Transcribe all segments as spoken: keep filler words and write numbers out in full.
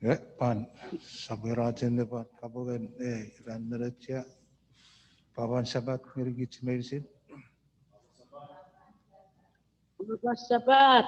E, pwan, sap ira chen ne pwan kapungen, e, ran nenochia. Pwan Sapat ngenikich meinisin. Pwan Sapat.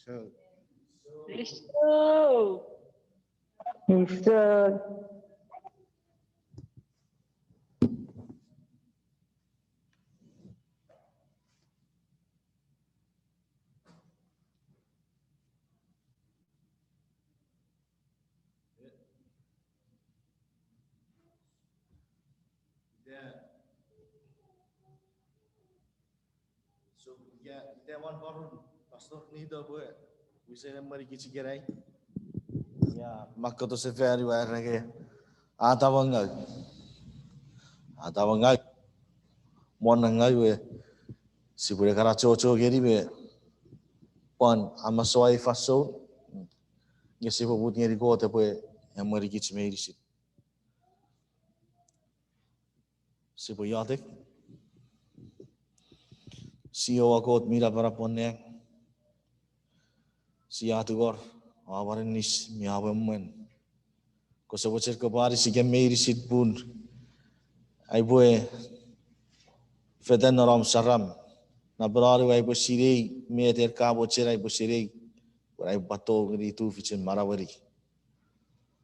So. Iso. Iso. Ita, so, ita, ita won porun, Pastor Nito pwe wisen emwenikich ikenai. Ia, makkoto sefani ua era nge, a tamongau. A tamongau. Mwanangau we, sipwe ne kan achocho ngeni me pwan amasoua ei fansoun, nge sipwe mut ngeni Kot epwe emwenikich meinisin. Sipwe iotek. Jiowa Kot mi napanap won nang, sia tungor, aua pwan aninnis mi aua emwen. Kose mochen kopwe anisikem meinisin pun aipwe fetan non om saram. Napanapen aipwe sinei met en ka mochen aipwe sinei, pwe aipwe pwan tongeni tufichin manaueni.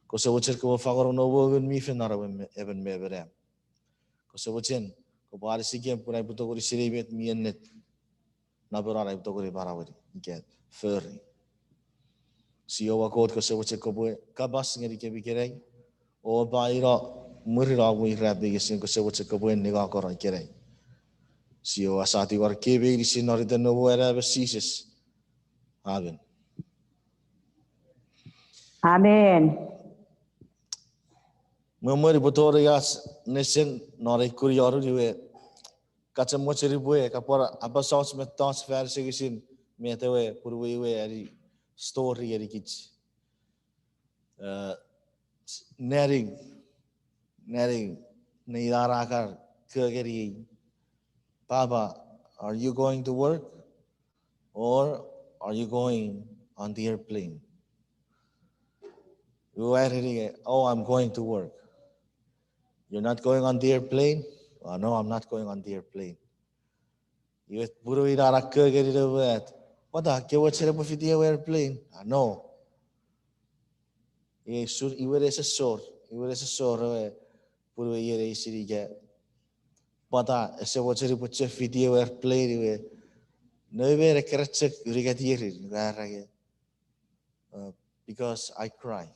Kose mochen kopwe fangeno noum Ngun mi Fel non emon me emon am. Kose mochen kopwe anisikem pun aipwe tongeni sinei met mi ennet. Napanapen aipwe tongeni manaueni ika fori. Jiowa Kot, kose mochen kopwe kapas ngenikem ikenai, o pwan ina mwirin om we irapenges, nge kose mochen kopwe ningokoro ikenai. Jiowa, sa tingor ekkei meinisin non iten noum we Anaemon Jises. Amen. Amen. Mwen mwen ipwe tori ach nesen non ei kunion iwe, ka chok mochen ipwe kapwan apasa och mettoch fan asengesin met ewe punuwei we ani story ngenikich. Eh, naning, naning Neinar a kan kekeni, Papa, are you going to work or are you going on the airplane? Iwe ua ereni, oh, I'm going to work. You're not going on the airplane? Oh, no, I'm not going on the airplane. Iwe punuei ina a kan kekeni ne wet, pwata, ke mochen upwe fiti ewe airplane? Ah, no. Iwe sun, iwe ne ese sor, iwe ne ese sor ewe punuei ne eisini ika pwata ese mochen upwe chok fiti ewe airplane. Iwe, no, iwe ne keran chok unungat ierin, iwe a era nge, uh, because I cry.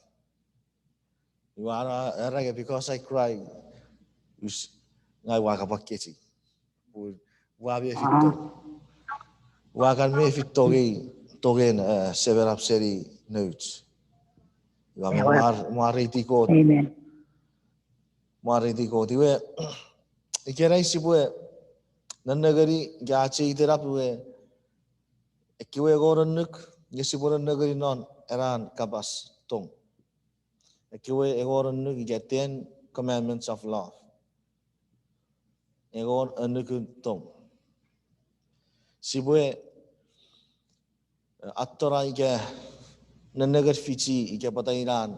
Iwe a era nge, because I cry, us, ngang ua kapwa kechiw. Pun ua mefi tong. Ua kan mefi tongei, tongen, eh, semenap seni nouch. Iwe, mwareiti Kot. Mwareiti Kot. Iwe, ikenai sipwe nennengeni, ika ach ei itenap iwe, ekkewe engon annuk, nge sipwe nennengeni non ena kapas tong. Ekkewe engon annuk ika Ten Commandments of Love. Engon annukun tong. Sipwe, eh, atora ika nennengeni fichi ika pwata ina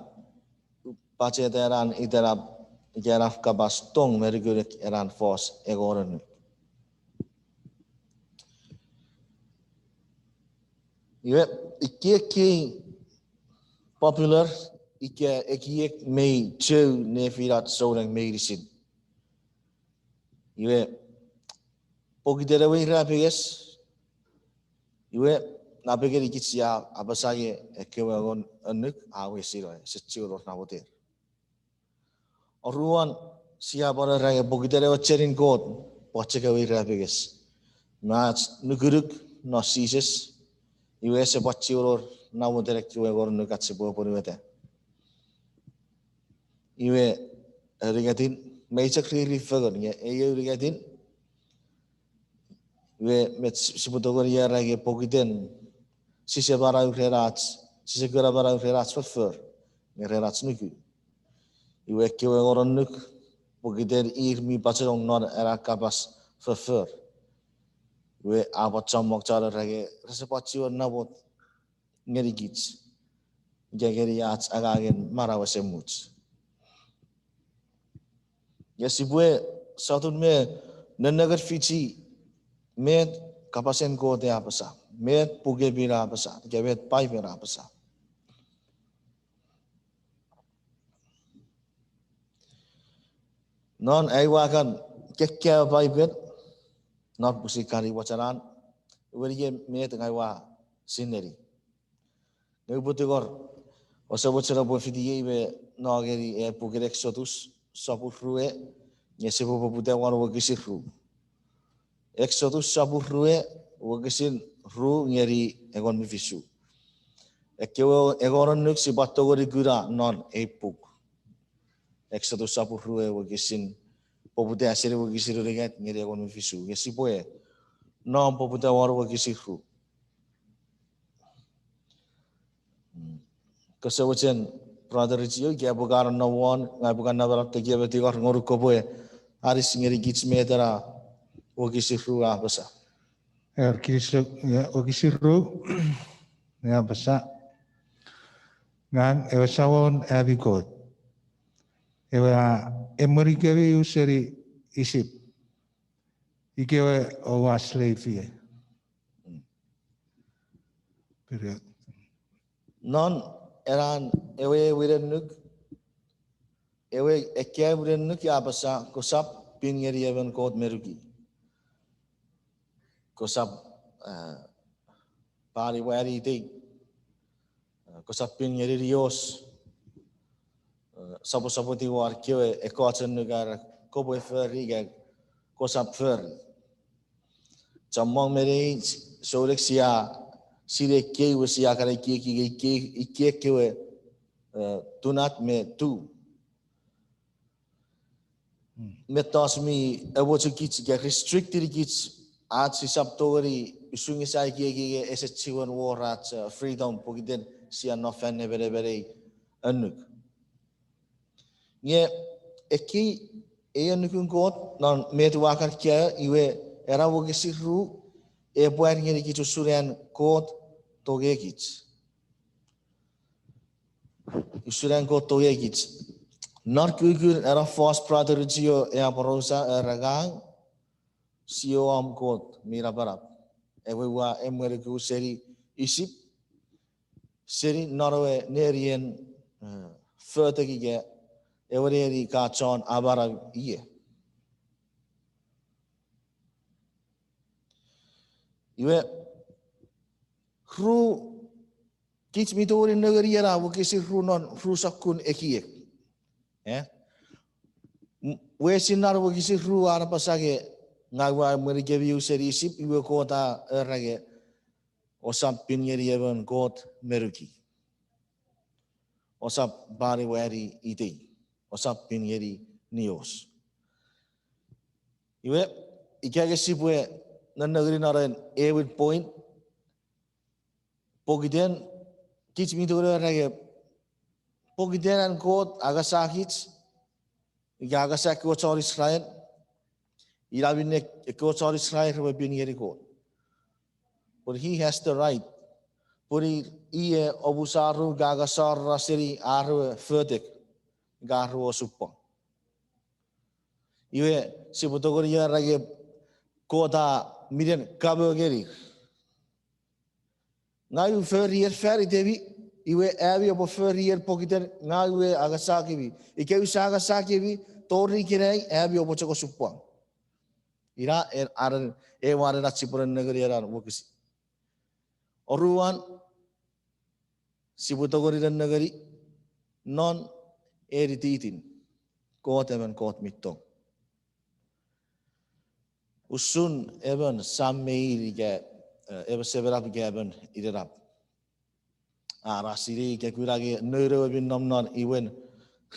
pacheta ena itenap ika ena kapas tong me nukun ena fos engon annuk. Iwe, ekiek kei popular, ika ekiek mei chou nefinach souneng meinisin. Iwe, pokiten ewe irapenges, iwe, napengeni kich sia apasa nge ekkewe engon annuk a wesino, ese chiwen wor namoter. Oruan, sia pwan era nge pokiten ewe chenin Kot pwan chok ewe irapenges me ach nukunuk non Jises, iwe ese pwan chiwen wor namoten ekkewe engon annuk ach sipwe apwonueta. Iwe, aunungatin, mei chok riri fengen nge ei aunungatin, iwe, met sipwe tongeni era nge pokiten sise manau ren ach, sise kuna manau ren ach foffor nge ren ach nuku. Iwe ekkewe engon annuk, pokiten ir mi pachenong non ena kapas foffor, iwe a pwan chommong chon era nge rese pwan chiwen namot ngenikich ika ngeni ach angangen manau esemuch. Nge sipwe sotun me nennengeni fichi met kapasen Kot a apasa, met Puk Pin a apasa, ika met Paipen a apasa. Non ai ua kan kekkaeo Paipen non pwisin kan ei wachenan, iwe iei met ngang ua sinei. Nge upwe tingor, ouse mochen oupwe fiti ei me no ngeni ewe puken Exodus sopun rue, nge sipwe poputa won wokisin ru. Exodus sopun rue, wokisin ru ngeni engon me fisu. Ekkewe engon annuk sipwe tongeni kuna non ei puk. Exodus sopun rue wokisin, poputa seni wokisin unungat ngeni engon me fisu. Nge sipwe nom poputa won wokisin ru. Kose mochen, Brother Richie, ika pwe ka nom won, ngang upwe kan namanam tekia me tingor ngonuk kopwe anis ngenikich met ena wokisin ru a apasa. Ewer, wokisin ru, a apasa, ngang ewe Samon ami Kot, ewe a emwenikemi seni Isip, ikewe oua slave ie. Non ena ewe winen annuk, ewe ekkewe winen annuk a apasa, kosap pin ngeni emon kot me nukui. Kosap, eh, pwan wanitei. Eh, kosap pin ngeni nios. Eh, soposopoti won kewe ekkoch annuk are kopwe fori ika kosap fori. Chommong me neich souneng sia sinei ekkei we sia kan ekieki, ekieki, ekieki we, eh, do not me do. Mettoch mi amochukich ika restricted kich ach sisap tongeni usun nge sia ekieki nge ese chiwen wor ach, eh, freedom pokiten sia nom fan nemenemen ei annuk. Nge ekkei Ei annukun Kot non met ua kan kaeo, iwe ena wokisin ru epwe pwar ngenikich usun an Kot tongekich. Usun an Kot tongekich. Non kukun ena fos brother Jio e aporausa, era, ngang sia om Kot mi napanap, ewe ua emweniku seni Isip, seni non ewe nenien, eh, fotek ika ewe neni ka chon amanau ie. Iwe, ru, kich mi tongeni nengeni ena wokisin ru non ru sokkun ekiek. Eh? M-, wesin non wokisin ru a apasa nge, ngang ua emwenikemi seni Isip, iwe Kot a era nge, ousap pin ngeni emon kot me nukui. Ousap pwan wani itei. Ousap pin ngeni nios. Iwe, ika nge sipwe nennengeni non ena ewin point, pokiten, kich mi tongeni era nge, pokiten an Kot angasa kich, ika angasa ekkewe chon Israel, ina minne ekkewe chon Israel repwe pin ngeni Kot. But he has the right. Pun i, i e omusano ika angasano seni ar ewe fotek, ika ar ewe osupwang. Iwe, sipwe tongeni era nge Kot a minen kamo ngenir. Ngang u fori en fan itemi, iwe ami oupwe fori en pokiten ngang ua angasakemi. Ika use angasakemi, tori ikenai ami oupwe chok osupwang. Ina, en, aren, ewe anen ach sipwe nennengeni ena wokisin. Oruan, sipwe tongeni nennengeni non eni titin, Kot emon Kot mi tong. Usun emon sam me in ika, eh, emon semenap ika emon inenap. Ara sinei ika kuna nge noun ewe mi nom non imwen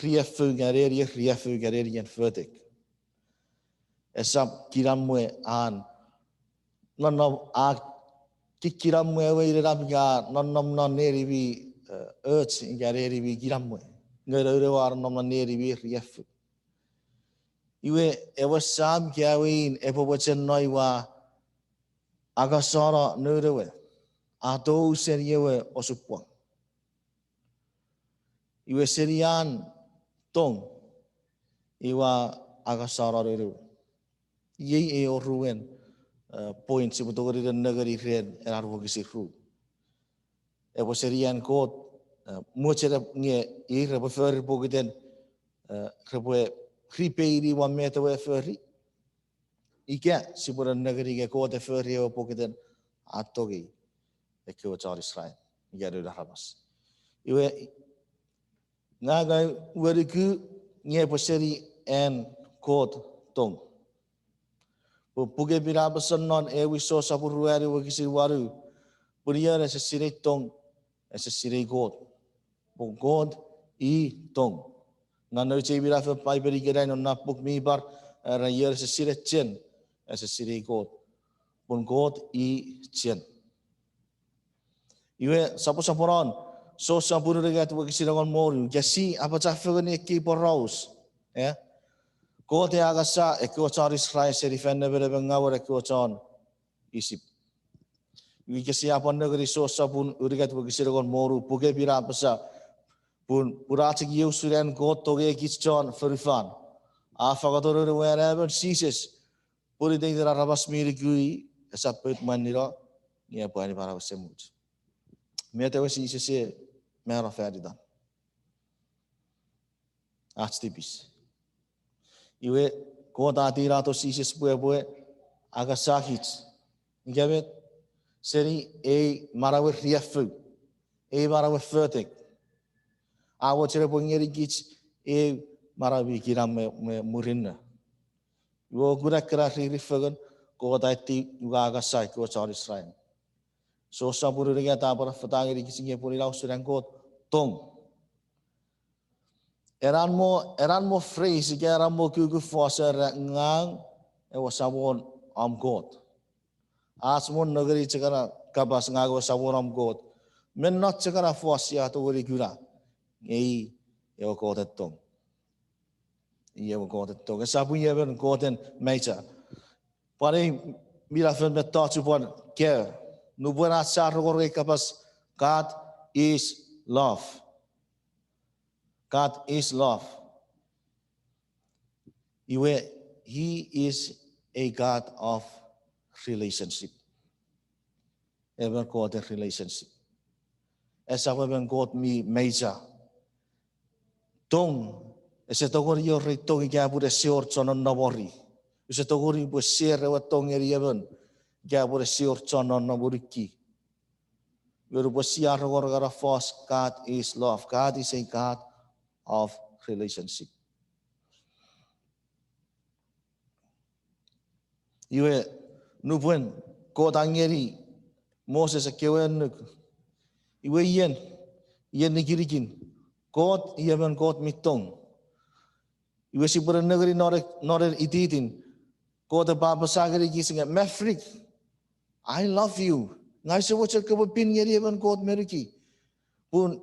riaffou ika nenien riaffou ika nenien fotek. Esap kinamwe an nonnom, a kikkinamwe ewe inenap ika nonnom non neni mi, eh, och ika neni mi kinamwe. Nge noun ewe a nonnom non neni mi riaffou. Iwe ewe sam ika ewe in epwe mochen no iwe a angasano noun ewe, a tou seni ewe osupwang. Iwe seni an tong, iwe a angasano noun ewe. Iei ei oruen, eh, point sipwe tongeni nennengeni ren ena wokisin ru. Epwe seni an Kot, eh, mochen nge ir repwe fori pokiten, eh, repwe ripeini won met ewe a fori. Ika sipwe nennengeni nge Kot e fori ewe pokiten a tongei ekkewe chon Israel ika noun aramas. Iwe, ngang ua nuku nge epwe seni an Kot tong. Pwe puken Pin a apasa non ewin Jon sopun ruanu wokisin wanu, pun ion ese sinei tong, ese sinei Kot. Pun Kot i tong. Nge nouch ei minafon Paipen ikenai non na puk mi par, era ion ese sinei chen, ese sinei Kot. Pun Kot i chen. Iwe, soposoponon, Jon sopun unungat wokisin engon me wonu, ika si apacha fengen ekkei poraus, eh? Kot e angasa ekkewe chon Israel seni fan nemenemen ngawen ekkewe chon Isip. Iwe ika sia pwan nengeni Jon sopun unungat wokisin engon me wonu, puken Pin a apasa, pun, pun a chok iei usun an Kot tongei kich chon fonufan, a fangato Noun we Anaemon Jises, pun iteiten aramas mi nuku i esap pout mwanino, nge epwe ani manau esemuch. Met ewe Jises e mano fan itan? Ach tipis. Iwe, Kot a tinato Jises pwe epwe angasa kich. Ika met? Seni ei manauen riaffou, ei manauen fotek. A mochen epwe ngeni kich ei manau mi kinamwe me, me murinno. Iwe, kuna ekkena riri fengen, Kot a aiti iwe a angasa ekkewe chon Israel. Jon sopun unungat a pwan affata ngeni kich nge pun ina usun an Kot tong. Enan mo, enan mo phrase ika enan mo kukkun fos era ngang ewe Samon om Kot. Ach mo nengeni chok ena kapas ngang ewe Samon om Kot, me non chok ena fos sia tongeni kuna nge i ewe Kot e tong. Iei ewe Kot e tong, esap i emon Kot en mecha. Pwan ei minafon mettoch pwan kaeo. Nupwen ach sia rongorong ei kapas, God is love. God is love. Iwe, he is a God of relationship. Emon Kot en relationship. Esap emon Kot mi mecha. Tong, ese tongeni wor ei tong ika pun ese wor chon nonnom wori. Ese tongeni pwe share ewe tong ngeni emon ika pun ese wor chon nonnom unuki. Iwe nupwen sia rongorong ena fos, God is love. God is a God of relationship. Iwe, nupwen Kot a ngeni Moses ekkewe annuk, iwe ien, ien nikinikin, Kot i emon Kot mi tong. Iwe sipwe nengeni non, non ititin, Kot epwe apasa ngenikich nge, Maverick, I love you. Ngang use mochen kopwe pin ngeni emon kot me nukui. Pun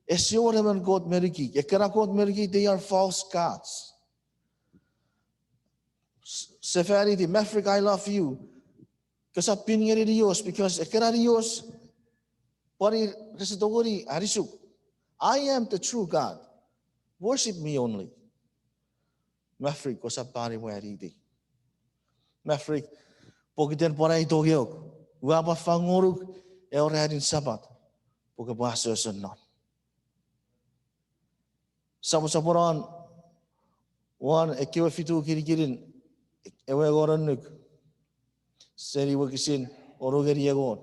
ese wor emon kot me nukui. Ekkena kot me nukui, they are false gods. Sefaniti, Maverick, I love you. Kosap pin ngeni nios, because ekkena nios, pwan rese tongeni anisuk. I am the true God. Worship me only. Maverick, kosap pwan mwaniti. Maverick, pokiten pwan ai tongeok, ua pwan fangonuk ewe ranin Sapat pwe kopwe asoso non. Soposoponon won ekkewe fitu kinikinin ewe engon annuk seni wokisin wonu ngeni engon.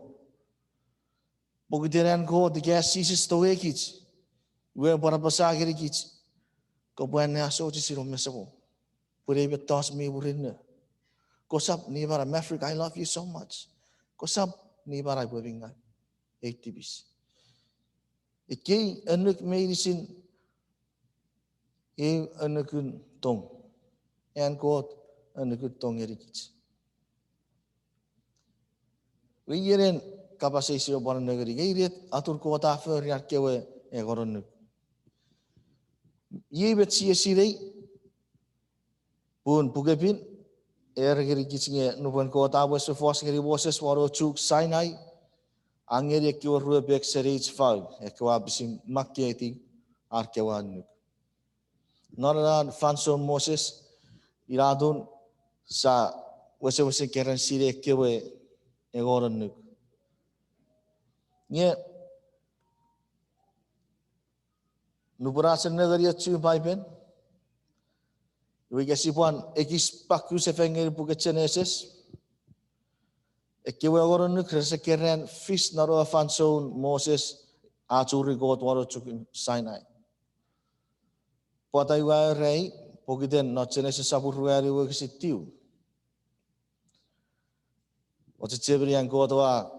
Pokiten an Kot ika Jises tongekich, iwe pwan apasa ngenikich, kopwe anneasochisi noum me semom. Pwe ei mettoch mi murinno. Kosap nimana, Maverick, I love you so much. Kosap nimana pwe mi ngaw ei tipis. Ekkei annuk meinisin, eu annukun tong. An Kot annukun tong ngenikich. Iwe ien ei kapas eis sipwe pwan nengeni, nge inet atun Kot a fori ar kewe engon annuk? Iei met sia sinei, pun Puk Pin a ereni ngenikich nge nupwen Kot a wes fos ngeni Moses won ewe chuk Sinai, a ngeni ekkewe ruepek seni ach fau, ekkewe a pwisin makketi ar kewe annuk. Non ena fansoun Moses, ina atun sia wesewesen keran sinei ekkewe engon annuk. Nge nupwen ach nengeni echu Paipen, iwe ika sipwe pwan ekis pakku sefan ngeni puken Genesis, ekkewe engon annuk rese keran fis non ewe fansoun Moses a churi Kot won ewe chuk Sinai. Pwata ua ereni, pokiten non Genesis sopun ruanu wokisin tiu, o chechemeni an Kot a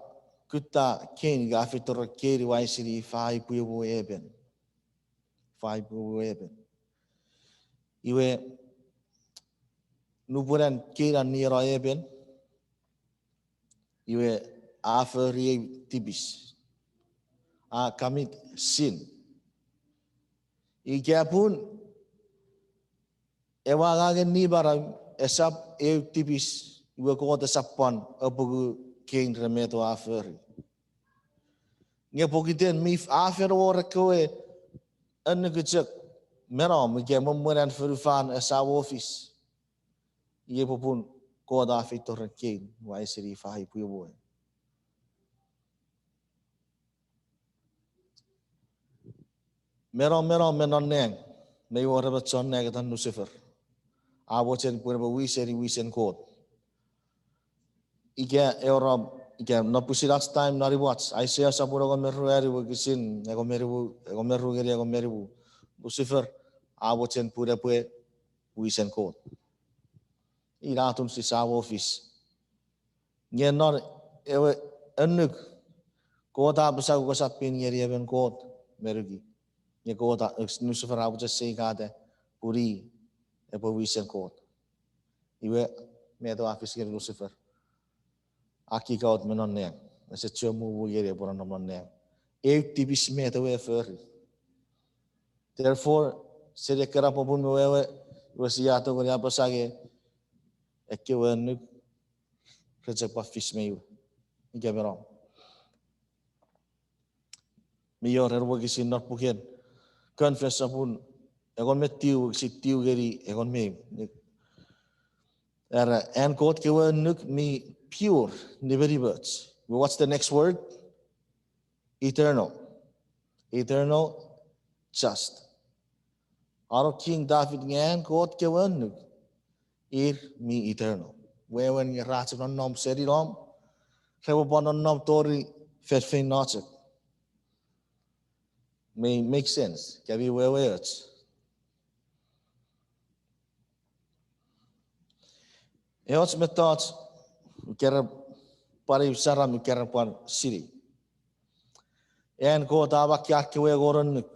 kutta Kein, ika a feito ren Kein, iwe a eisini, ifa pwium we Epen? Ifa pwium we Epen? Iwe nupwen an Kein a nieno Epen, iwe a fori eu tipis. A commit sin. Ika pun ewe angangen nimanau esap eu tipis, iwe Kot esap pwan apungu Kein ren met a fori. Nge pokiten mi a fen wor ekkewe annuk chok me nom ika me mwen an fonufan esamo fis, iei popun Kot a feito ren Kein, iwe a eisini, ifa pwium we? Me nom, me nom, me non nang, mei wor emon chon nang itan Lucifer, a mochen pwe epwe wiseni wisen Kot. Ika eorom, ika non pwisin ach time non imwach, Aisea sopun engon me ruanu wokisin engon me nimu, engon me ru ngeni engon me nimu, Lucifer a mochen pwe epwe wisen Kot. Ina atun sisamo fis. Nge non ewe annuk, Kot a apasa kosap pin ngeni emon kot me nukui. Nge Kot a, Lucifer a mochen seikata pun i epwe wisen Kot. Iwe, met a fis ngeni Lucifer? A kick out me non nang. Ese chuen mumu ngeni epwe nonnom non nang. Eu tipis met ewe a fori. Therefore, seni ekkena popun me wewe, Iwe sia tongeni apasa nge ekkewe annuk re chok pwan fis me iwe. Ika me nom. Mi wor ren wokisin non puken Confess sopun engon me tiu, wokisin tiu ngeni engon me ew. Era, an Kot kewe annuk mi pure, nimenimoch. Well, what's the next word? Eternal. Eternal, just. Aro King David nge an Kot kewe annuk, ir mi eternal. Wewen nge ra chok nonnom seni nom, repwe pwan nonnom tori feinfeino chok. May make sense, ika mi wewe och. Eoch mettoch, kere pwan ew saram kere pwan sinei. An Kot a makkei ar kewe engon annuk.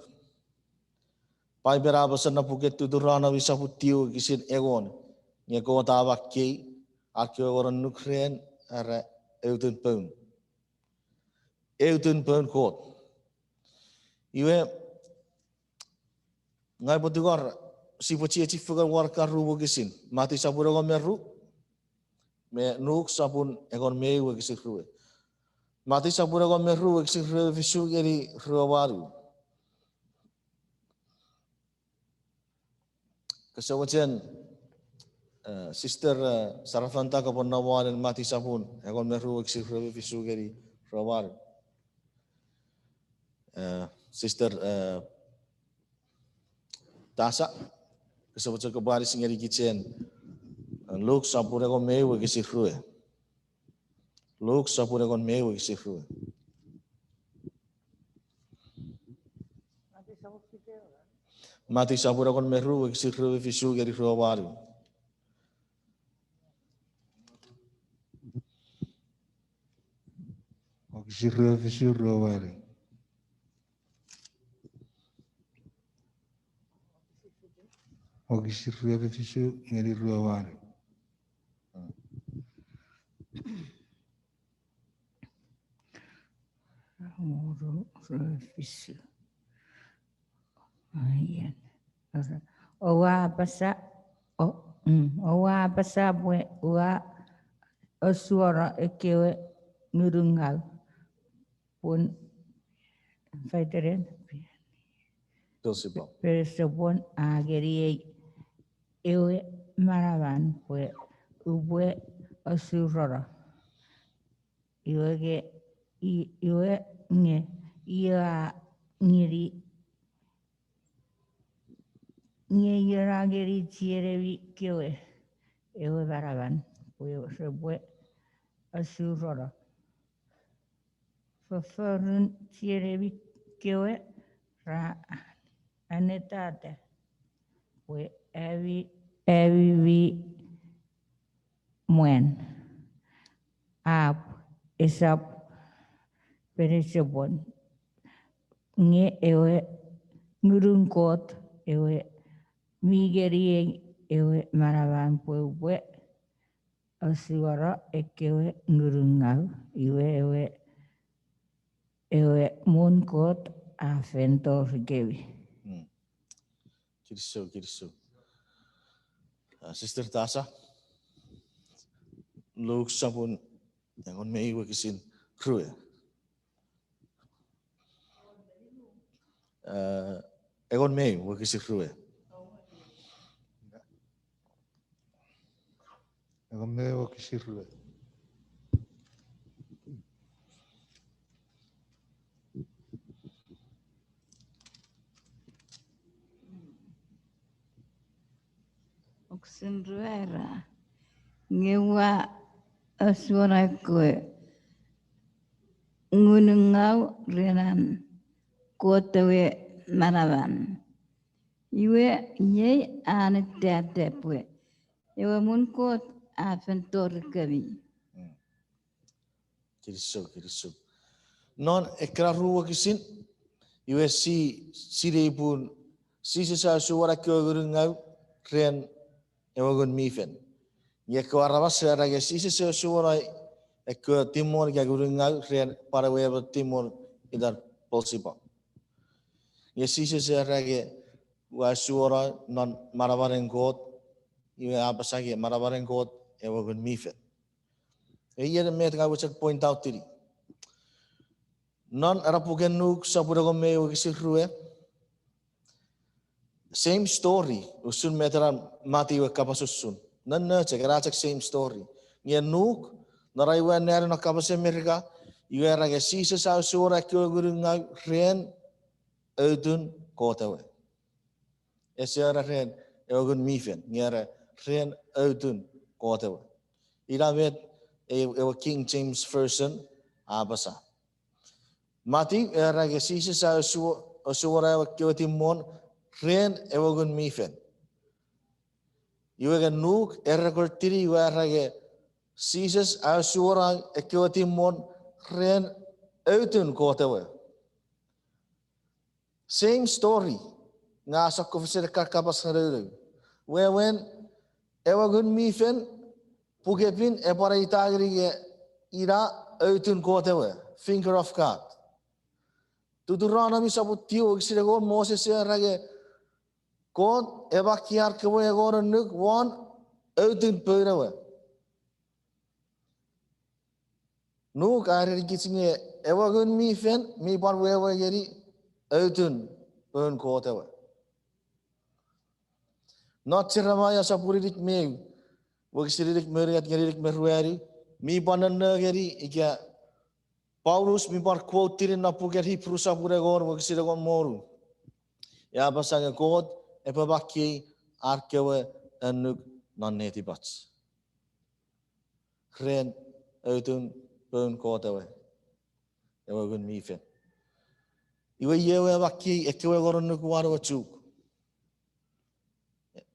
Paipen a apasa non puken Tuteronomi sopun tiu wokisin engon. Nge Kot a makkei ar kewe engon annuk ren, era, eutun poun. Eutun poun Kot. Iwe, ngang upwe tingor, sipwe chiechi fengen won ekkan ru wokisin. Mati sopun engon me ru, me Luk sopun engon me ew wokisin rue. Mati sopun engon me ru wokisin rue me fisu ngeni rue me wanu. Kose mochen, eh, Sister, eh, Sarafanta, kopwe nom won Mati sopun engon me ru wokisin rue me fisu ngeni rue me wanu. Eh, Sister, eh, Tasa, kose mochen kopwe anis ngeni kich en, eh, Luk sopun engon me ew wokisin rue. Luk sopun engon me ew wokisin rue. Mati sopun engon me ru wokisin rue me fisu ngeni rue me wanu. Wokisin rue me fisu, rue me wanu. Wokisin rue me fisu ngeni rue me wanu. Rue me fisu. Aien. Oua apasa, o, mm, oua apasa pwe ua asuano ekkewe ngunungau. Pun, faiteren, Beelzebub. Beelzebub a ngeniei ewe manaman pwe upwe asurono. Iwe nge, i-, iwe nge, ia ngeni, nge ia ngeni chienemi kewe ewe manaman pwe repwe asurono. Fofforun chienemi kewe ra annetata pwe ami, ami mi mwan. Apw, esap Beelzebub, nge ewe ngunun Kot ewe mi ngeniei ewe manaman pwe upwe asuano ekkewe ngunungau, iwe ewe, ewe muun Kot a fen torikemi. Hmm. Kinisou, kinisou. Ah, Sister Tasa, Luk sopun engon me ew wokisin rue. Eh, engon me ew wokisin rue. Engon me ew wokisin rue. Wokisin rue era, nge ua asuano ekkewe ngunungau ren an Kot ewe manaman. Iwe iei a annetata pwe ewe muun Kot a fen torikemi. Mm. Kinisou, kinisou. Non ekkena ru wokisin, iwe si, sinei pun Jises a asuano ekkewe ngunungau ren ewe Ngun mi Fel. Nge ekkewe aramas ra era nge Jises a asuano ekkewe timon ika ngunungau ren pwan ewe emon timon itan Beelzebub. Nge Jises a era nge ua asuano non manamanen Kot Iwe a apasa nge manamanen Kot ewe Ngun mi Fel. Ei ina met ngang ua chok point out tini. Non ena puken Nuk sopun engon me ew wokisin rue. Same story, usun met ena Mati we kapas usun. Non, non chok, ena chok same story. Nge Nuk, non ai we anneani non kapasen Merika, iwe era nge Jises a osuona ekkewe ngunungau ren outun Kot ewe. Ese era ren ewe Ngun mi Fel, nge era ren outun Kot ewe. Ina met e-, ewe King James Version a apasa. Mati era nge Jises a osuo-, osuona ewe kewe timmon ren ewe Ngun mi Fel. Iwe nge Nuk e record tini iwe era nge Jises a osuona ekkewe timmon ren outun Kot ewe. Same story. Nge a sokkofesen ekkan kapas nge nounou. Wewen, ewe Ngun mi Fel, pukepin epwe pwan aita ngeni nge ina outun Kot ewe, finger of God. Tuturonomi sopun tiu wokisin engon, Moses era nge Kot e makkei ar kewe engon annuk won outun poun ewe. Nuk a erenikich nge ewe Ngun mi Fel mi pwan wewe ngeni outun poun Kot ewe. Non Jeremaia sopun inik me ew, wokisin inik me unungat ngeni inik me ruanu, mi pwan nonno ngeni ika Paulus mi pwan quote tini non puken Hebrew sopun engon wokisin engon me wonu. E apasa nge Kot epwe makkei ar kewe annuk non netipach ren outun poun Kot ewe, ewe Ngun mi Fel. Iwe iei ewe a makkei ekkewe engon annuk won ewe chuk.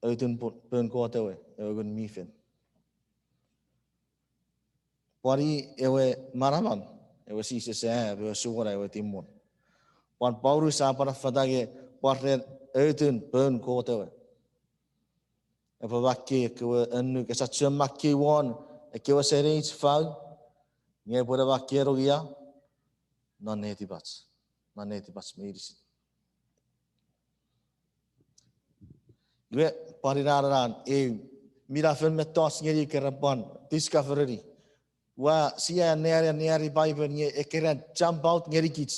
Outun po-, poun Kot ewe, ewe Ngun mi Fel. Pwan i ewe manaman, ewe Jises a, ewe osuona ewe timmon. Pwan Paulus a pwan affata nge pwan ren outun poun Kot ewe. Epwe makkei ekkewe annuk, esap chuen makkei won ekkewe seneich fau, nge epwe ne makkei nong ia, non netipach, non netipach meinisin. Iwe, pwan ina anan eu minafon mettoch ngeni keran pwan discovereni. Ua sia anneani, anneani Bible nge ekkeran jump out ngenikich.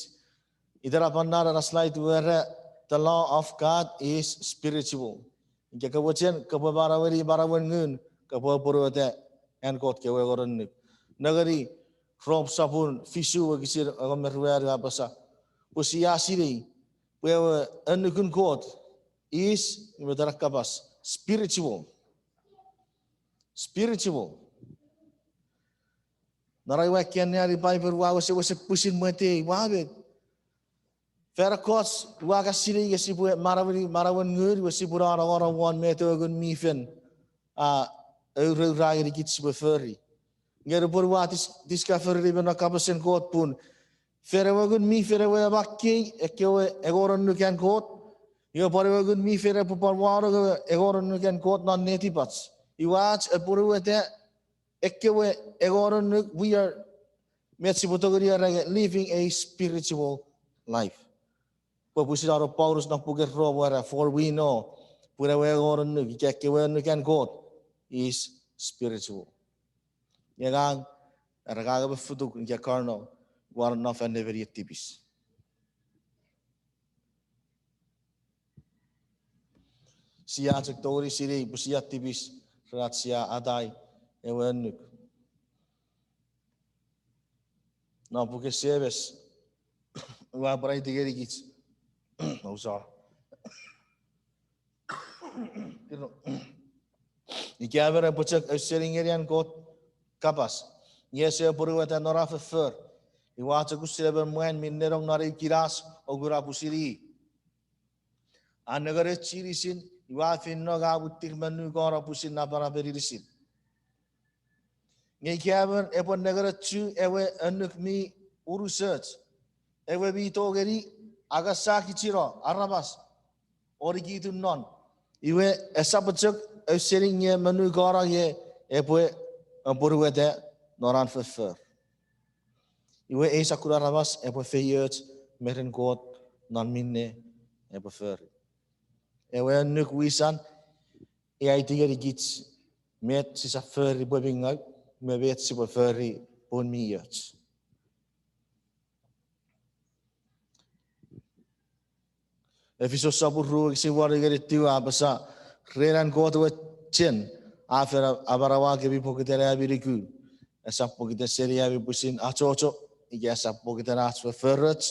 Itenapan non ena slide we era, the law of God is spiritual. Ika ke mochen kopwe manaueni manauen ngun, kopwe apwonueta an Kot kewe engon annuk. Nengeni, Rom sopun fisu wokisin engon me ruanu a apasa, pwe sia sinei pwe ewe annukun Kot is, met ena kapas, spiritual. Spiritual. Non ai ua anneani Bible ua wesewesen pwisin mwetei, ua met. Fan ekkoch ua kan sinei nge sipwe manaueni manauen ngun, iwe sipwe nongonong won met ewe Ngun mi Fel a auroura ngenikich sipwe fori. Nge nupwen ua dis-, discovereni me non kapasen Kot pun fen ewe Ngun mi Fel ewe a makkei ekkewe engon annuk an Kot, iwe pwan ewe Ngun mi Fel epwe pwan wanong ewe engon annuk an Kot non netipach. Iwe ach apwonueta ekkewe engon annuk, we are, met sipwe tongeni era nge living a spiritual life. Pwe pwisin a ura Paulus non puken Rom era, for we know, pwe ewe engon annuk, ika ekkewe annuk an Kot, is spiritual. Nge ngang, era ngang emon futuk ika carnal, ua nonnom fan nemenien tipis. Sia chok tongeni sinei pwe sia tipis, ren ach sia atai ewe annuk. Non puken Semes, ua pwan aiti ngenikich. Ousa. Ika emon epwe chok ausening ngeni an Kot kapas, nge ese apwonueta non an foffor, iwe a chok usun emon mwan mi nenong non eu kinas o kuna pusin i. A nengeni inisin, iwe a feino nge a mwittir monukano pusin napanapen inisin. Nge ika emon epwe nengeni ewe annuk mi unusoch, ewe mi tongeni angasakichino aramas o nikitu non, iwe esap chok ausening nge monukano nge epwe apwonueta non an foffor. Iwe ei sokkun aramas epwe feioch me ren Kot non minne epwe fori. Ewe annuk wisan aiti ngenikich met sisap fori pwe mi ngau, me met sipwe fori pun mi och. Efisos sopun ru wokisin wanu ngeni tiu a apasa, ren an Kot ewe chen a fen amanaua kemi pokiten ami nuku, esap pokiten seni ami pwisin achocho, ika esap pokiten ach fofforoch,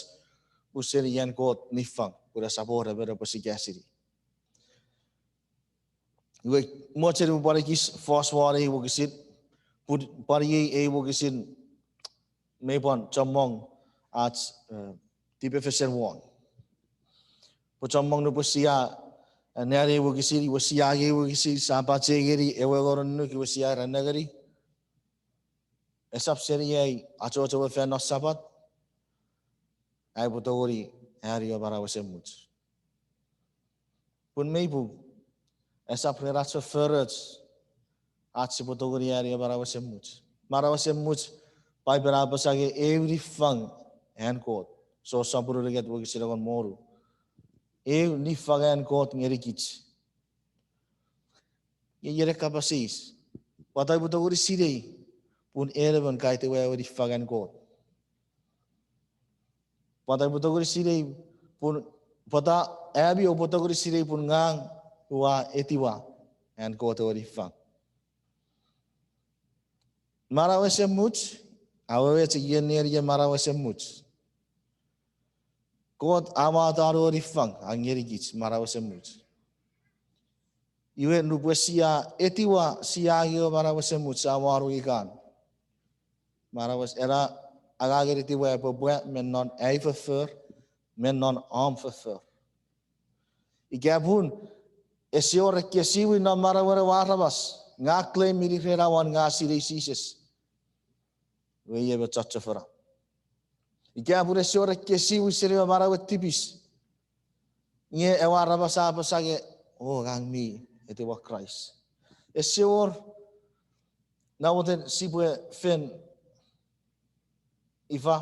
pun seni an Kot niffang, pun esap wor emon epwe sikasini. Iwe, mochen upwe pwan ekis fos won ei wokisin, pun pwan iei ei wokisin mi pwan chommong ach, eh, tipefesen won. Pwe chommong nupwen sia, eh, anneani ei wokisin, iwe sia angei ei wokisin, sia pachengeni ewe engon annuk, iwe sia era nengeni, esap seni ai achocho ewe fan non Sapat, ai upwe tongeni ani ewe manau esemuch. Pun mei pung, esap ren ach fofforoch, ach sipwe tongeni ani ewe manau esemuch. Manau esemuch, Paipen a apasa nge eu niffang an Kot. So sopun unungat wokisin engon me wonu. Eu niffang an Kot ngenikich. Nge iei ewe kapas eis, pwata upwe tongeni sinei pun en emon ka etiwa ewe niffang an Kot? Pwata upwe tongeni sinei pun, pwata ami oupwe tongeni sinei pun ngang ua etiwa an Kot ewe niffang? Manau esemuch, awewe chok ien nenien manau esemuch. Kot a wato an ewe niffang a ngenikich manau esemuch. Iwe nupwen sia etiwa sia angei ewe manau esemuch, sia wano ikan. Manau es-, ena angangen etiwa epwe pwa me non ai foffor, me non om foffor. Ika pun ese wor ekkesiwin non manauen ewe aramas, nge claim minne ren awan nge sinei Jises, iwe iei me chochofona. Ika pun ese wor ekkesiwin seni ewe manauen tipis, nge ewe aramas a apasa nge, o, ngang mi etiwa Kraist. Ese wor, namoten sipwe fen ifa,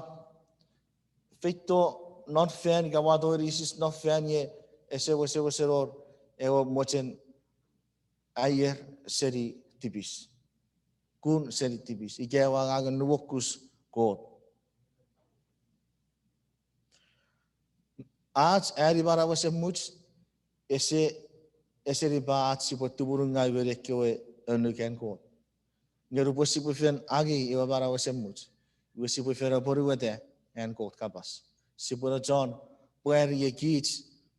feito non fan, ika wato inisin non fan, nge ese wesewesen wor ewe mochen aier seni tipis, kun seni tipis, ika ewe angangen nuokus Kot. Ach ani manau esemuch, ese, esenipa ach sipwe tumunungau ngeni ekkewe annuk an Kot. Nge nupwen sipwe fen angei ewe manau esemuch, iwe sipwe fen apwonueta an Kot kapas. Sipwe ne chon pwari nge kich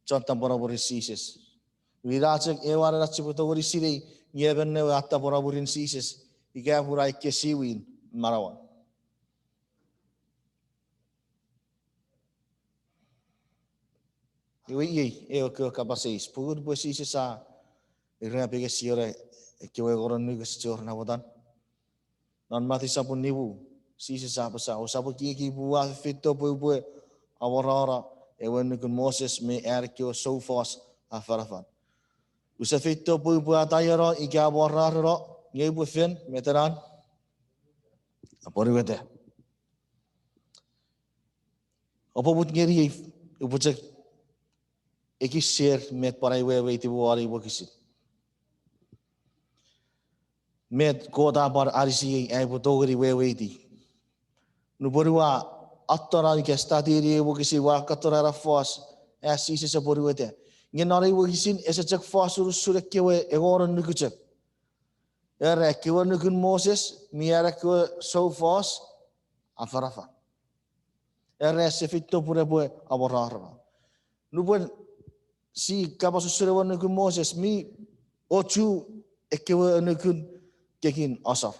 chon tapweno mwirin Jises. Iwe ina chok ewe anen ach sipwe tongeni sinei nge emon ewe a tapweno mwirin Jises, ika pun a ekkesiwin manauan. Iwe iei ewe kewe kapas eis, pungun pwe Jises a irapenges ngeni ekkewe engon annuk ese chor namotan. Non Mati sopun nimu, Jises a apasa, ousap ekieki pwe ua feito pwe upwe amorano ewe annukun Moses me an ekkewe soufos afanafan. Use feito pwe upwe ataieno ika amwarareno, nge upwe fen, met ena? Apwonueta. Oupwe mut ngeniei, upwe chok ekis share met pwan ai weweiti won ei wokisin. Met Kot a pwan anisiei ai upwe tongeni weweiti. Nupwen ua atona ika study-ni ei wokisin, ua katon ena fos, a Jises apwonueta. Nge non ei wokisin ese chok fos usun ekkewe engon annuk chok. Era ekkewe annukun Moses me an ekkewe soufos afanafan. Era ese feito pun epwe amwarareno. Nupwen si kapas usun ewe annukun Moses mi ochu ekkewe annukun kekin asor.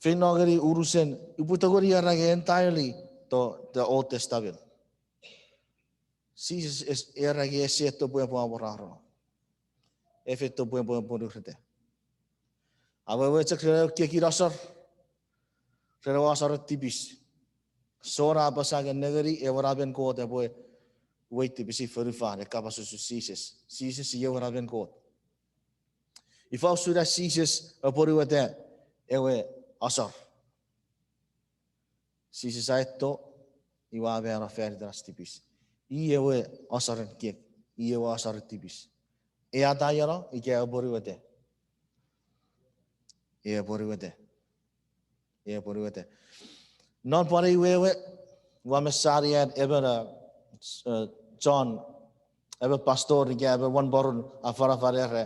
Feino ngeni unusen, upwe tongeni era nge entirely the, the Old Testament. Jises es-, era nge ese feito pwe epwe amwarareno. E feito pwe epwe, epwe apwonueta. Awewe chok ren ewe kekin asor, ren ewe asoren tipis. Jon a apasa nge nengeni ewe Namen Kot epwe uwei tipisin fonufan, e kapas usun Jises. Jises i ewe Namen Kot. Ifa usun an Jises apwonueta ewe asor? Jises a feito, iwe a mano fan iten ach tipis. I ewe asoren kek, i ewe asoren tipis. E ataieno ika e ponueta? E ponueta. E ponueta. Non pwan ei wewe, ua mesani an emon, eh, John, emon pastor ika emon wanporon afanafan era,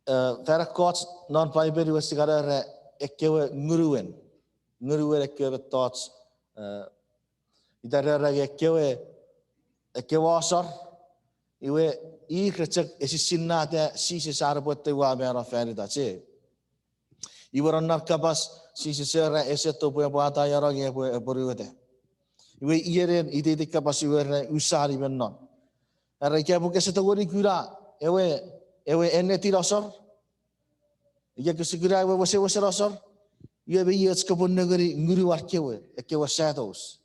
eh, fan ekkoch non Paipen iwe sia kan era ekkewe ngunuen, ngunuen ekkewe mettoch, eh, ita era ekkewe, ekkewe asor, iwe ir re chok esisinnata Jises an epwe ttiw mano fan itach. Iwe non na kapas Jises era ese tupwe epwe ataieno nge epwe, epwe ponueta. Iwe iei ren iteiten kapas iwe ra usani me non. Era ika pwe kese tongeni kuna ewe, ewe ennetin asor, ika kese kuna ewe wesewesen asor, iwe mei och kopwe nengeni ngunuan kewe, ekkewe shadows.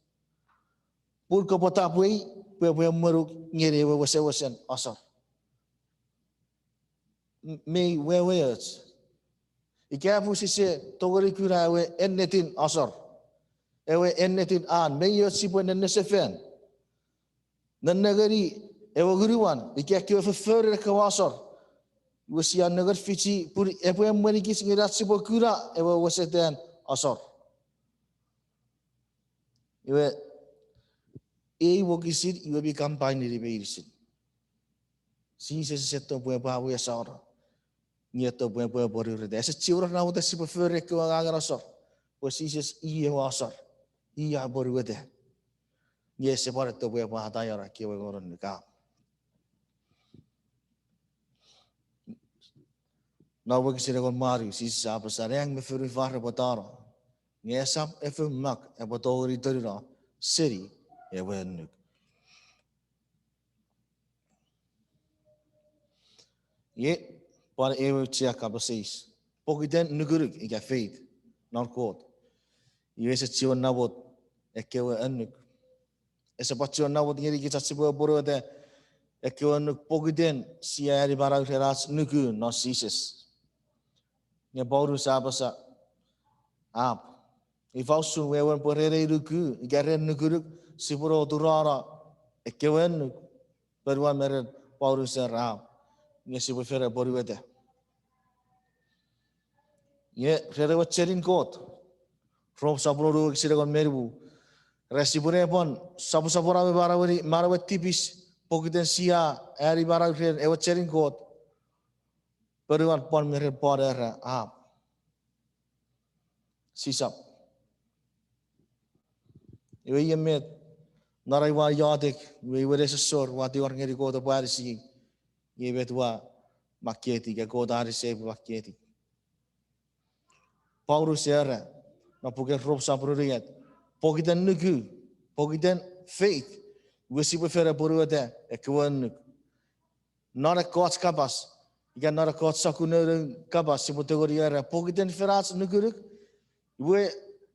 Pun kopwe tapwei pwe epwe emwenuk ngeni ewe wesewesen asor. Mei weweoch. Ika pwe sise tongeni kuna ewe ennetin asor, ewe ennetin an, mei och sipwe nennesefan, nennengeni ewe ngunuan ika ekkewe fofforun ekkewe asor. Iwe sia nengeni fichi pun epwe emwenikich ngeni ach sipwe kuna ewe wesetan asor. Iwe, ei wokisin iwe mi combine-ini meinisin. Jises ese tupwe epwe awesano, nge tupwe epwe ponueta. Ese chiwen namwot sipwe fori ekkewe angangen asor, pwe Jises i ewe asor, i a ponueta. Nge ese pwan tupwe epwe ataieno ekkewe ngunun nuka. Non wokisin engon me wanu, Jises a apasa, nang me fonufan repwe tano, nge esap efou mak epwe tongeni tonuno seni ewe annuk. Iei pwan ewe auchea kapas eis. Pokiten nukunuk ika faith non Kot, iwe ese chiwen namwot ekkewe annuk. Ese pwan chiwen namwot ngenikich ach sipwe apwonueta ekkewe annuk pokiten sia ani manau ren ach nuku non Jises. Nge Paulus a apasa, ap, ifa usun wewen pwe ren ei nuku ika ren nukunuk sipwe no turano ekkewe annuk? Ponuan me ren Paulus era ap, nge sipwe fen apwonueta. Nge ren ewe chenin Kot, Rom sopun wonu wokisin engon me nimu, ra sipwe ne pwan soposopono me manaueni manauen tipis pokiten sia ani manau ren ewe chenin Kot. Ponuan pwan me ren Paul era ap, sisap. Iwe iei met, non ai ua iotek, iwe iwe nesosor ua tingor ngeni Kot epwe anisiei, iei met ua makketi, ika Kot a anisei pwe makketi. Paulus era non puken Rom sopun unungat, pokiten nuku, pokiten faith, iwe sipwe fen apwonueta ekkewe annuk. Non ekkoch kapas, ika non ekkoch sokkun noun kapas sipwe tongeni era pokiten fen ach nukunuk, iwe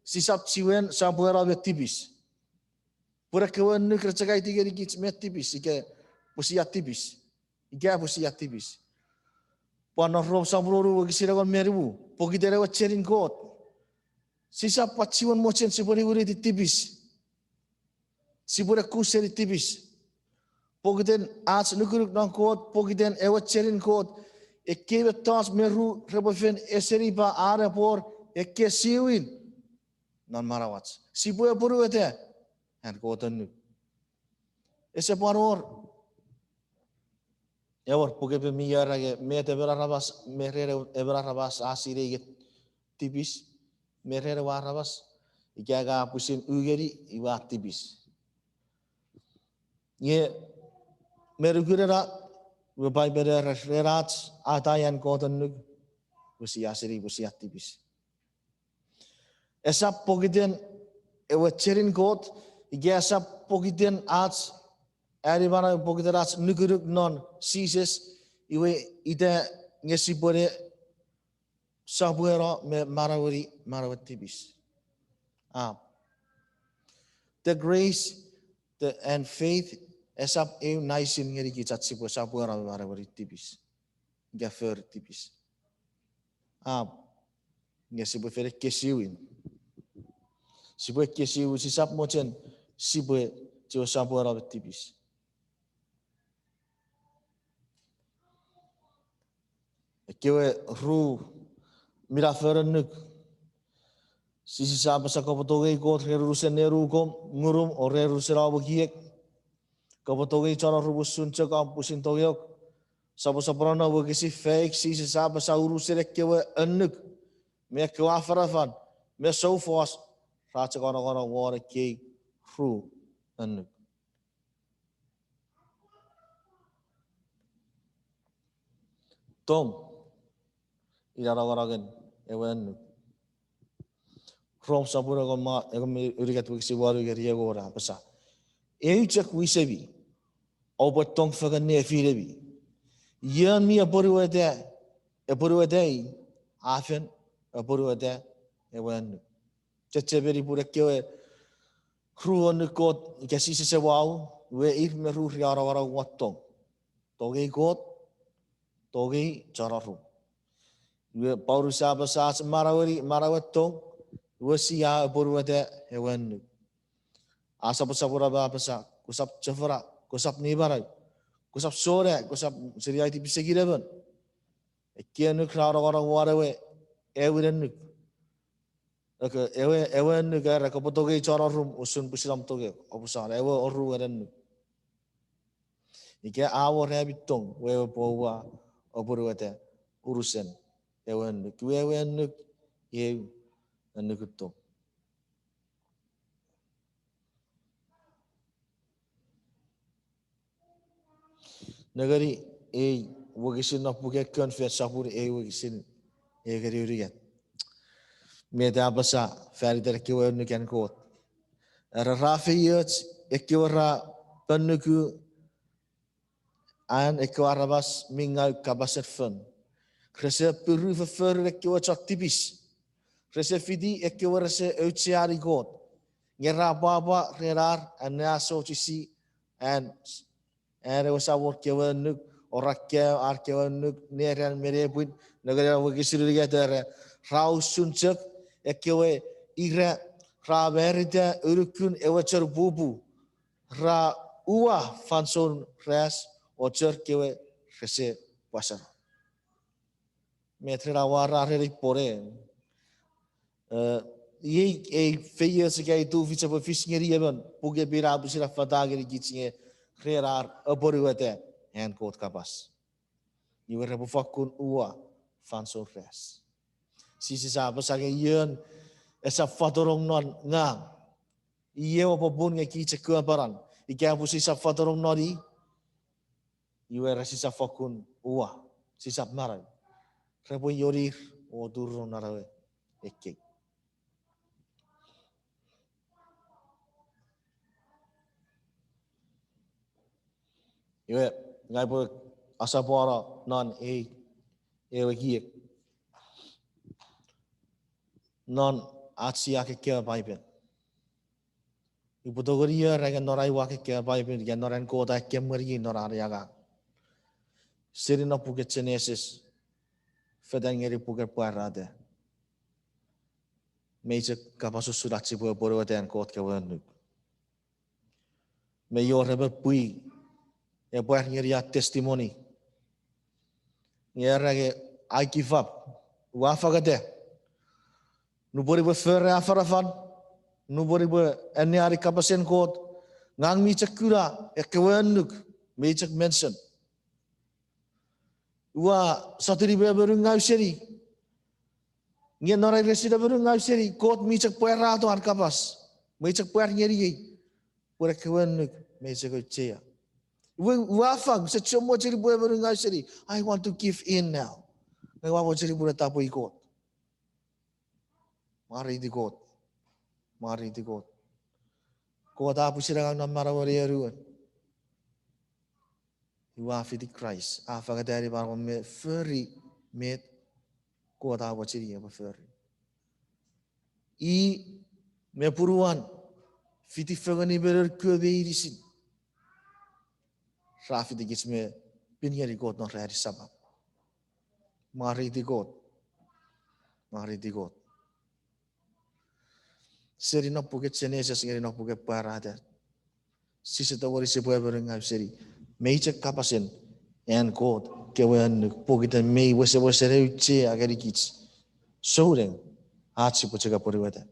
sisap chiwen sopweno me tipis. Pun ekkewe annuk ra chok aiti ngenikich met tipis, ika pwe sia tipis, ika pwe sia tipis. Pwan non Rom sopun wonu wokisin engon me nimu, pokiten ewe chenin Kot, sisap pwan chiwen mochen sipwe niwiniti tipis. Sipwe ne ku seni tipis. Pokiten ach nukunuk non Kot, pokiten ewe chenin Kot, ekkei mettoch me ru repwe fen esenipa an epwe wor ekkesiwin non manauach. Sipwe apwonueta an Kot annuk. Ese pwan wor ewe puken Paipen mi era nge met emon aramas, me ren emon aramas a sinei nge tipis, me ren ewe aramas ika a pwisin u ngeni iwe a tipis. Nge me nukun ena, iwe Paipen era ren ach atai an Kot annuk, iwe sia sinei pwe sia tipis. Esap pokiten ewe chenin Kot, ika esap pokiten ach ani manau, pokiten ach nukunuk non Jises, iwe ita nge sipwe ne sopweno me manaueni manauen tipis. A, the grace, the, and faith esap eu naisin ngenikich ach sipwe sopweno me manaueni tipis, ika fori tipis. A, nge sipwe fen ekkesiwin. Sipwe ekkesiwin, sisap mochen sipwe chiwen sopweno me tipis. Kewe ru minafon annuk. Jises a apasa, kopwe tongei Kot ren unusen nenukom, ngunum, o ren unusen om ekiek. Kopwe tongei chon orum usun chok om pwisin tongeok. Soposoponon wokisin faik, Jises a apasa unusen ekkewe annuk me ekkewe afanafan me soufos ra chok anongonong won ekkei ru annuk. Tong ina nongonongen ewe annuk. Rom sopun engon me unungat wokisin wanu ngeni engon a apasa, eu chok wisemi, oupwe tong fengen nefinemi. Ion mi apwonueta, apwonueta i, a fen apwonueta ewe annuk. Chechemeni pun ekkewe ru annuk Kot ika Jises a wau, iwe ir me ru ra anongonong won tong. Tongei Kot, tongei chon orum. Iwe Paulus a apasa ach manaueni manauen tong, iwe sia apwonueta ewe annuk. A soposopono me apasa, kosap chofona, kosap nimanau, kosap sona, kosap seni ai tipisekin emon. Ekkei annuk ra anongonong won ewe, ewe annuk. Eke, ewe, ewe annuk era kopwe tongei chon orum usun pwisin om tongeok, opusan, ewe oruen annuk. Ika a wor ami tong, wewe pwe oua apwonueta unusen ewe annuk. Iwe ewe annuk, eu annukun tong. Nengeni ei wokisin non puken Confess sopun eu wokisin eu ngeni unungat. Met a apasa fan iten ekkewe annuken Kot. Era ra feioch ekkewe ra ponnuku an ekkewe aramas mi ngau kapasen fon. Rese puru fofforun ekkewe chon tipis. Rese fiti ekkewe rese aucheani Kot. Nge ra pwapwa ren ar anneasochisi an, an ewe Samon kewe annuk, o ra kaeo ar kewe annuk neran me nepwin. Nengeni wokisin unungat era, ra usun chok ekkewe ira ra marita unukun ewe chanpupu. Ra ua fansoun ras o chon kewe rese pwasano. Met ren a wara ren ei pwon. Eh, iei ei feioch ika ei tufich epwe fis ngeni emon, puken Pin a pwisin affata ngenikich nge ren ar apwonueta an Kot kapas. Iwe repwe fakkun ua fansoun ras. Jises a apasa nge ion esap fatonong non ngang, iei ewe popun nge kich ekkewe panan. Ika pwe sisap fatonong non i, iwe ra sisap fakkun ua, sisap manau. Repwe ionir o turunong non ewe ekkei. Iwe, ngang upwe asapwano non ei, ewe ekiek. Non ach sia akekkewe Paipen. Upwe tongeni era nge non ai ua akekkewe Paipen, ika non an Kot a akemweniei non ai angang. Seni non puken Genesis, fetan ngeni puken Pwarata. Mei chok kapas usun ach sipwe apwonueta an Kot kewe annuk. Me ior emon pwi, epwe pwar ngeni an testimony. Nge era nge I give up. Ua fangeta. Nupwen upwe fori afanafan, nupwen upwe anneani kapasen Kot, ngang mi chok kuna ekkewe annuk, mei chok mention. Ua sotuni pwe amonungau seni. Nge non ai resin amonungau seni, Kot mi chok pwarato an kapas. Mei chok pwar ngeniei. Pwe ekkewe annuk mei chok auchea. Ua, ua fang, use chok mocheni pwe amonungau seni. I want to give in now. Nge ua mocheni pwe tapwe Kot. Mwareiti Kot. Mwareiti Kot. Kot a pwisin angang non manauei anuon. Ua fiti Kraist, a fangetani manauan me fori met Kot a mocheni epwe fori. I me punuan, fiti fengeni me noun kewe meinisin, ra fitikich me pin ngeni Kot non ranin Sapat. Mwareiti Kot. Mwareiti Kot. Seni non puken Genesis ngeni non puken Pwarata, sise tongeni sipwe amonungau seni. Mei chok kapasen an Kot kewe annuk, pokiten mei wesewesen auchea ngenikich souneng ach sipwe chok apwonueta.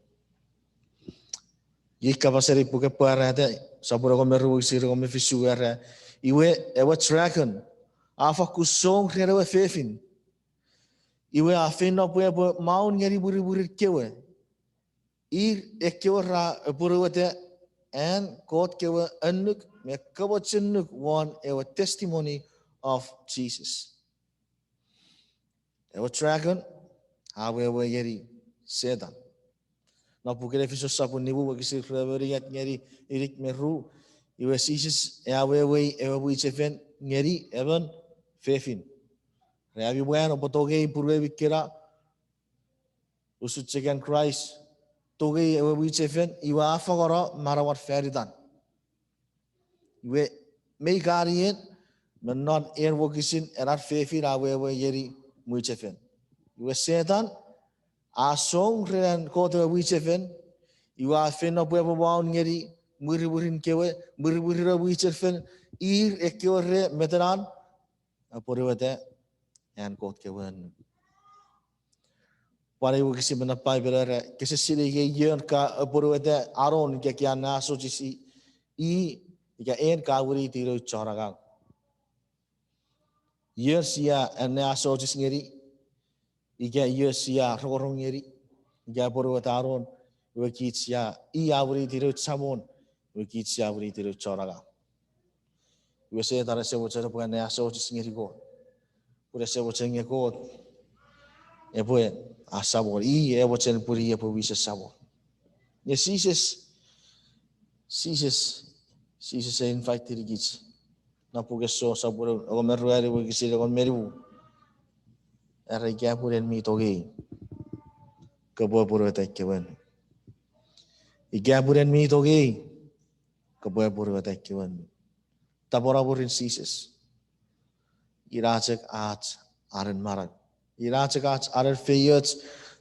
Iei kapasen ei puken Pwarata, sopun engon me ru wokisin engon me fisu, era, iwe ewe dragon a fakkun song ren ewe fefin. Iwe a feino pwe epwe maun ngeni mwirimwirin kewe, ir ekkewe ra apwonueta an Kot kewe annuk me kamochunuk won ewe testimony of Jesus. Ewe dragon a wewe ngeni Setan. Non puken Efisos sopun nimu wokisin rue me unungat ngeni inik me ru, iwe Jises a awewei ewe mwichefen ngeni emon fefin. Re, ami mwan oupwe tongei punuemi kena, usun chok an Kraist tongei ewe mwichefen iwe a fangeno manauan fan itan. Iwe mei kan ien, me non en wokisin ena fefin a wewe ngeni mwichefen. Iwe Setan a song ren an Kot ewe mwichefen, iwe a feino pwe epwe maun ngeni mwirimwirin kewe, mwirimwirin ewe mwichefen, ir ekkewe re metenan apwonueta an Kot kewe annuk. Pwan ei wokisin me non Paipen era, kese sinei ika ion ka apwonueta anon ika ka anneasochisi i, ika en ka winiti nouch chon angang. Ion sia anneasochis ngeni, ika ion sia rongorong ngeni, ika apwonueta anon, iwe kich sia, i a winiti nouch Samon, iwe kich sia winiti nouch chon angang. Iwe Setan ese mochen epwe anneasochis ngeni Kot, pun ese mochen nge Kot epwe a Samon, i e mochen pun i epwe wisen Samon. Nge Jises, Jises, Jises e invite-ini kich. Non puken Jon sopun engon me ruanu wokisin engon me nimu, era, ika pun en mi tongei, kopwe apwonueta ekkewe annuk. Ika pun en mi tongei, kopwe apwonueta ekkewe annuk. Tapweno mwirin Jises. Ina chok ach anen manau. Ina chok ach anen feioch.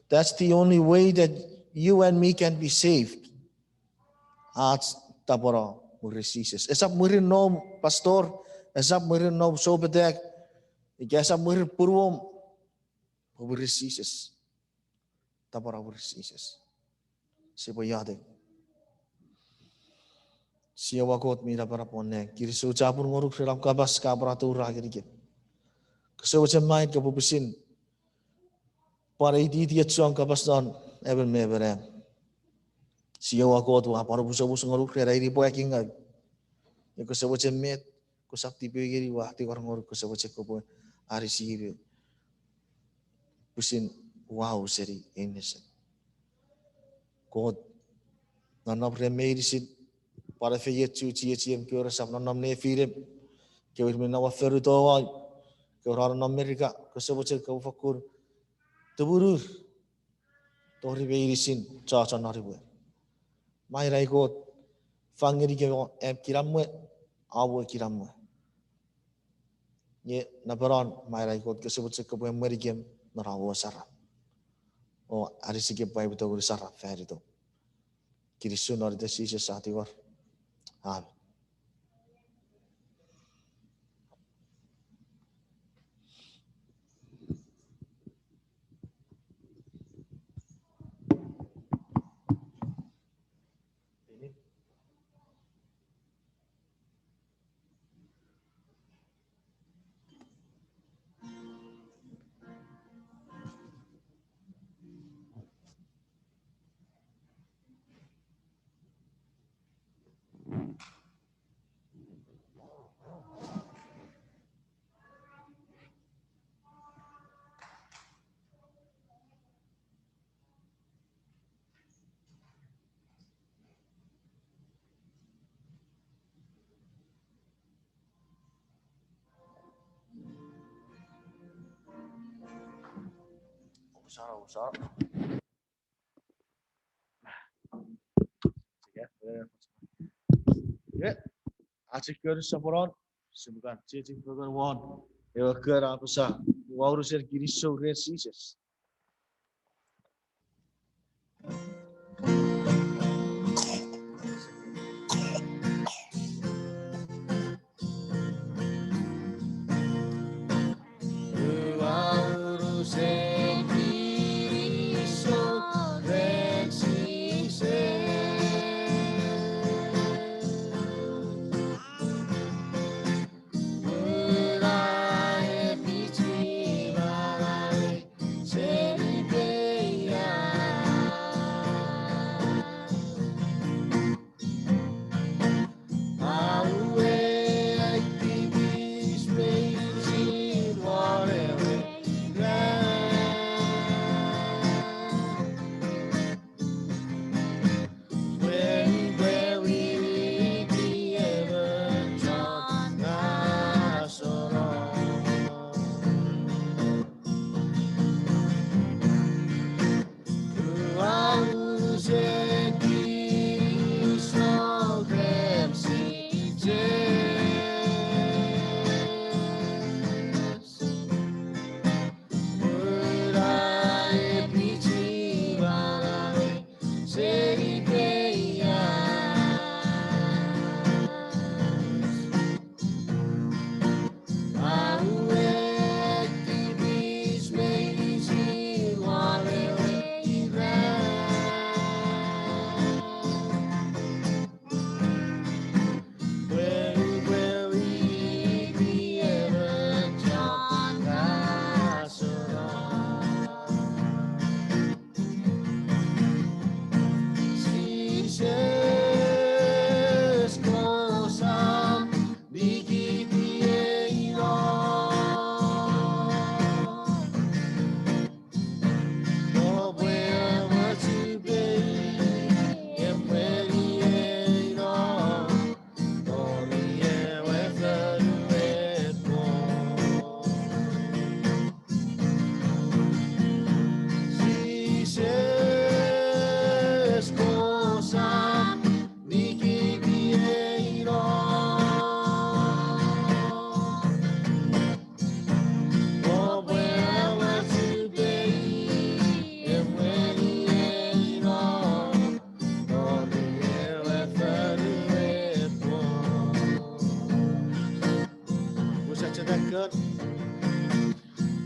That's the only way that you and me can be saved. Ach tapweno mwirin Jises. Esap mwirin noum pastor, esap mwirin noum soupetak, ika esap mwirin punuom, pwe mwirin Jises. Tapweno mwirin Jises. Sipwe iotek. Jiowa Kot mi napanap won nang, kinisou chapur ngonuk ren om kapas ka pwan atoura ngenikem. Kose mochen main kopwe pwisin pwan aitiechi om kapas non emon me emon am. Jiowa Kot, ua pwan omusomus ngonuk ren ai nipwakingaw. Nge kose mochen met, kosap tipeeu ngeni, ua tingor ngonuk kose mochen kopwe anisiei pwisin wau seni ei nesen. Kot, nonnom ren meinisin, pwan efeiochu chiechiem kewe resap nonnom nefinem, kewe ir mi nom won fonu towau, kewe ra nonnom Merika, kose mochen kopwe fakkun tumunur tori meinisin chochon non imwer. Maira Kot, fang ngenikem am kinamwe, am we kinamwe. Nge napanon, maira Kot, kose mochen kopwe emwenikem non am we sarap, o anisikem pwe aipwe tongeni sarap fan itom. Kinisou non iten Jises a tingor. Amen. Ach ei kon soponon, sipwe kan chiechi fengen won ewe kon a apasa, ua unusen kinisou ren Jises.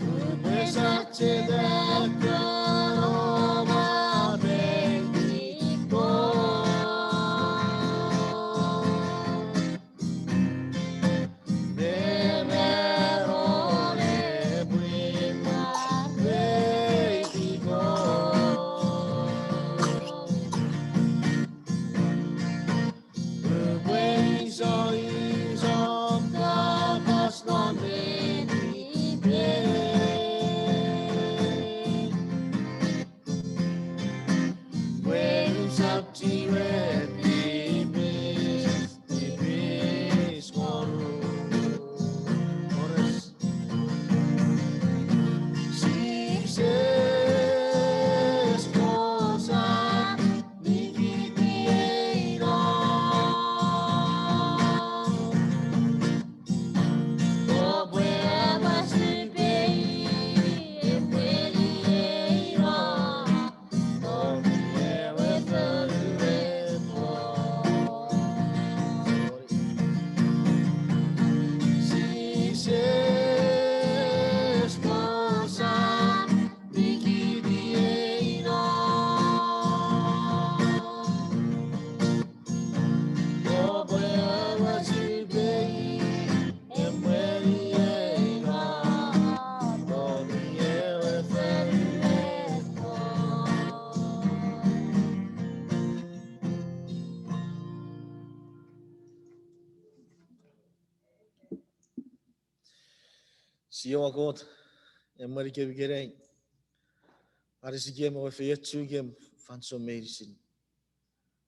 Upwe sacheta kanowa meitiko. Nemenon epwe meitiko. Upwe iso iso kapas non meni pei. Pwe usap chiwen tipis, tipis wonu. Ones. Jises, kosap nikiti ei no. Kopwe apasipei epwe ni ei no. Tongeni ewe fonu epwe. Jises, kosap nikiti ei no. Kopwe apasipei epwe ni ei no. Tongeni ewe fonu epwe. Jiowa Kot, emwenikem ikenai, anisikem ewe feiochukem fansoun meinisin.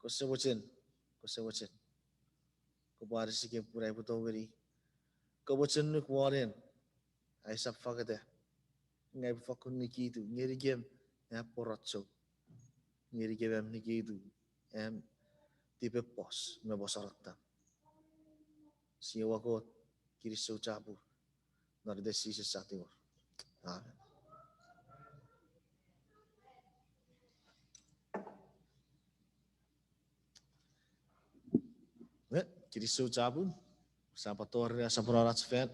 Kose mochen, kose mochen. Kopwe anisikem pun aipwe tongeni, kopwe mochen nuk wonen, aisap fangeta. Ngang upwe fakkun nikitu ngenikem am pworacho, ngenikem am nikitu, am tipepos me mosonotam. Jiowa Kot, kinisou chapur, non iten Jises ach tingor. Amen. Kinisou chapur, sap tori, sap tori ach fan.